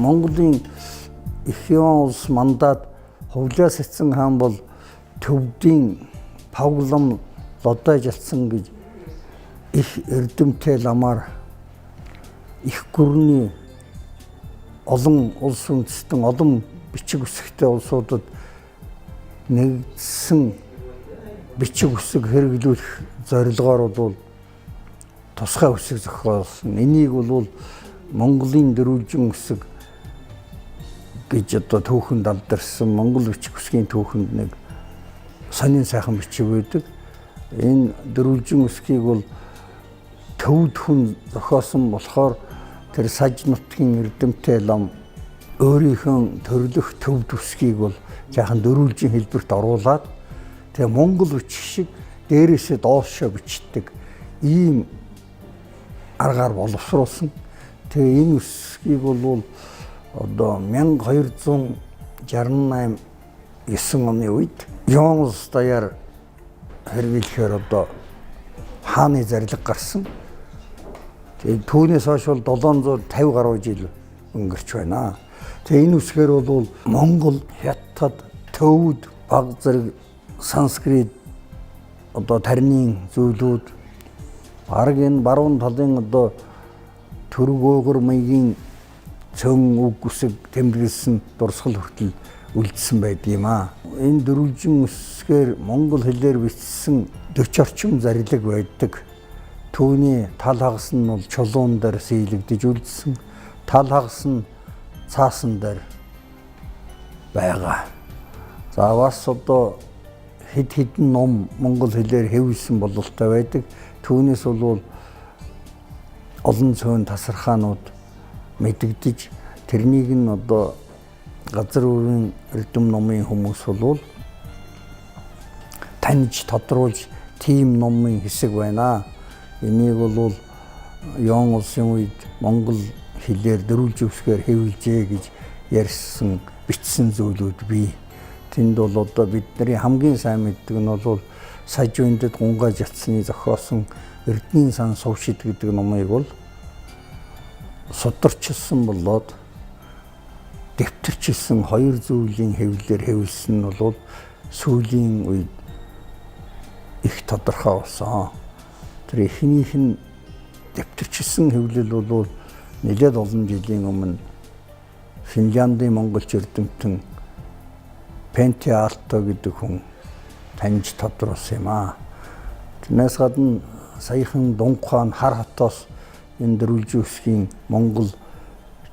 Монголын их Яван улс мандат хувлаас эцэн хаан бол төвдийн Павлом Лодой жалцсан гэж их эрдэмтэй ламаар их гүрний олон улс үндэстэн, олон бичиг үсгтэй улсуудад нэгдсэн бичиг үсэг хэрэглүүлэх зорилгоор бол тусгай үсэг зохиолсон. Энийг бол Монголын дөрвөлжин үсэг гэж одоо түүхэнд алдарсан. Монгол бичиг үсгийн түүхэнд нэг сонин сайхан бичиг байдаг. Энэ дөрвөлжин үсгийг бол төвд хүн зохиосон болохоор тэр саж нутгийн эрдэмтэй лам өөрийнхөө төрлөх төвд үсгийг бол жаахан дөрвөлжин хэлбэрт оруулаад тэгээ монгол бичиг шиг дээрээсээ доошоо бичдэг ийм аргаар боловсруулсан. Тэгээ энэ үсгийг бол одоо 1268 9 оны үед Яван улс даяар хэрэглэхээр одоо хааны зарлиг гарсан. Тэгээд түүнээс хойш бол 750 гаруй жил өнгөрч байна. Тэгээ энэ үсгээр бол Монгол, Хятад, Төвд, баг зэрэг санскрит одоо тарны зүйлүүд бараг энэ баруун талын одоо төрөг уугар маягийн цөөн үг үсэг тэмдэглэсэн дурсгал хүртэл үлдсэн байдаг юм аа. Энэ дөрвөлжин үсгээр монгол хэлээр бичсэн 40 орчим зарлиг байдаг. Түүний тал хагас нь бол чулуун дээр сийлэгдэж үлдсэн, тал хагас нь цаасан дээр байгаа. За бас одоо хэд хэдэн ном монгол хэлээр хэвлсэн бололтой байдаг. Түүнээс бол олон цөөн тасархаанууд мэдэгдэж, тэрнийг нь одоо газар үрийн эрдэм номын хүмүүс бол таньж тодруулж тийм номын хэсэг байна. Энийг бол Яван улсын үед монгол хэлээр дөрвөлж үсгээр хэвлжээ гэж ярьсан, бичсэн зүйлүүд бий. Тэнд бол одоо бидний хамгийн сайн мэддэг нь бол Сажвиндэд Гунгаа Жалцны зохиосон Эрдэнийн сан сувшид гэдэг номыг бол сударчилсан болоод дэвтэрчилсэн хоёр зүйлийн хэвлэлээр хэвлсэн нь бол сүүлийн үед их тодорхой болсон. Тэр эхнийх нь дэвтэрчилсэн хэвлэл бол нэлээд олон жилийн өмнө Финляндийн монголч эрдэмтэн Пенти Аалто гэдэг хүн таньж тодруулсан юм аа. Тэрнээс гадна саяхан Дунхаан хар хотоос энэ дөрвөлжин үсгийн монгол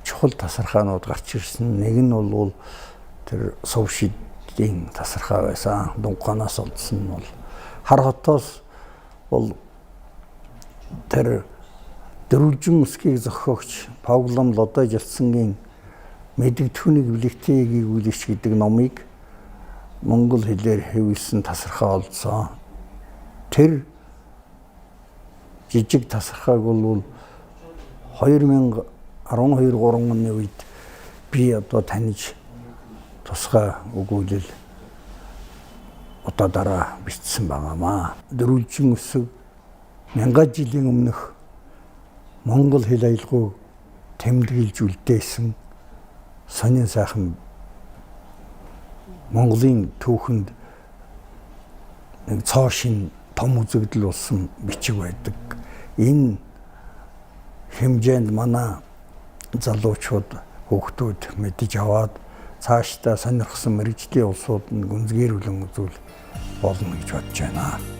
чухал тасархаанууд гарч ирсэн. Нэг нь бол тэр сувшидын тасархаа байсан. Дунхаанаас олдсон нь бол хар хотоос бол тэр дөрвөлжин үсгийг зохиогч Павлом Лодой Жалцангийн мэдэгдэхүүнийг бэлэгтэйг үлэгч гэдэг номыг монгол хэлээр хэвлсэн тасархаа олдсон. Тэр жижиг тасархааг бол 2012 3 оны үед би одоо таньж тусгай өгүүлэл одоо дараа бичсэн байгаамаа. Дөрвөлжин үсэг мянган жилийн өмнөх монгол хэл аялгау тэмдэглэж үлдээсэн сонин сайхан Монголын түүхэнд нэг цоо шин том үзэгдэл болсон бичиг байдаг. Энэ хэмжээнд манай залуучууд, хүүхдүүд мэдэж аваад цаашдаа сонирхсан мэргэжлийн улсууд нь гүнзгийрүүлэн үзүүл болно гэж бодож байна.